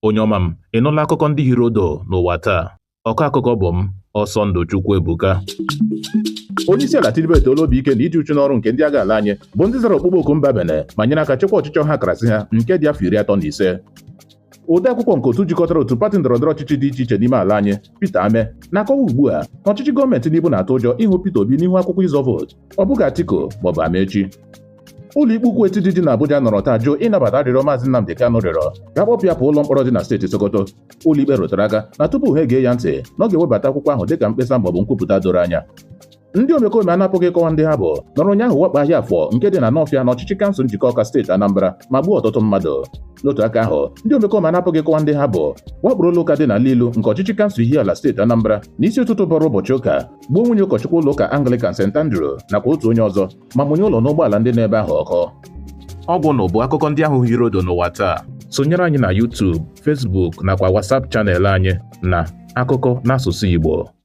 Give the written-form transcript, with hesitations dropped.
Onye ọma m, ị nụla akụkọ ndị hiri odo n'ụwa taa? Ọkọ akụkọ bụ m, Ọsọndụ Chukwuebuka. Onye isi ala Tinubu etoola obi ike na iji uchu n'ọrụ nke ndị agha ala anyị bụ ndị zara ọkpụkpọ oku mba Bene ma nyere aka chekwa ọchịchị ọha karasị ha nke dị afọ 35. Ode akwụkwọ nke otu jikọtara otu pati ndọrọndọrọ ọchịchị dị iche iche n'ime ala anyị, Peter Ameh, na-akọwa ugbu a na ọchịchị gọọmenti Tinubu na-atụ ụjọ ịhụ Peter Obi n'ihu akwụkwọ ịzọ vootu, ọ bụghị Atiku maọbụ Amaechi. Ụlọikpe ukwu etiti dị n'Abuja nọrọ taa jụ ịnabata arịrịọ Maazị Nnamdi Kanu rịọrọ ka a kpọpụ ya pụọ ụlọ mkpọrọ dị na steeti Sokoto. Ụlọikpe rụtara aka na tupu ha egee ya ntị na ọ ga-ewebata akwụkwọ ahụ dịka mkpesa maọbụ nkwupụta doro anya. Ndị omekome a na-apụghị ịkọwa ndị ha bụ nọrọ ụnyaahụ wakpo ahịa Afọ nke dị na Nawfịa na ọchịchị kansụl Njikọka, steeti Anambra, ma gbuo ọtụtụ mmadụ. N'otu aka ahụ, ndị omekome a na-apụghị ịkọwa ndị ha bụ wakporo ụlọ ụka dị n'ala Ilu nke ọchịchị kansụl Ihiala, steeti Anambra, n'isi ụtụtụ bọrọ ụbọchị ụka, gbuo nwunye ụkọchukwu ụlọ ụka Anglican St. Andrew nakwa otu onye ọzọ, ma mụnye ụlọ n'ụgbọala ndị nọ ebe ahụ ọkụ. Ọgwụ na bụ akụkọ ndị ahụ hiri odo n'ụwa taa. Sonyere anyị na YouTube, Facebook nakwa WhatsApp channel anyị na Akụkọ n'asụsụ Igbo.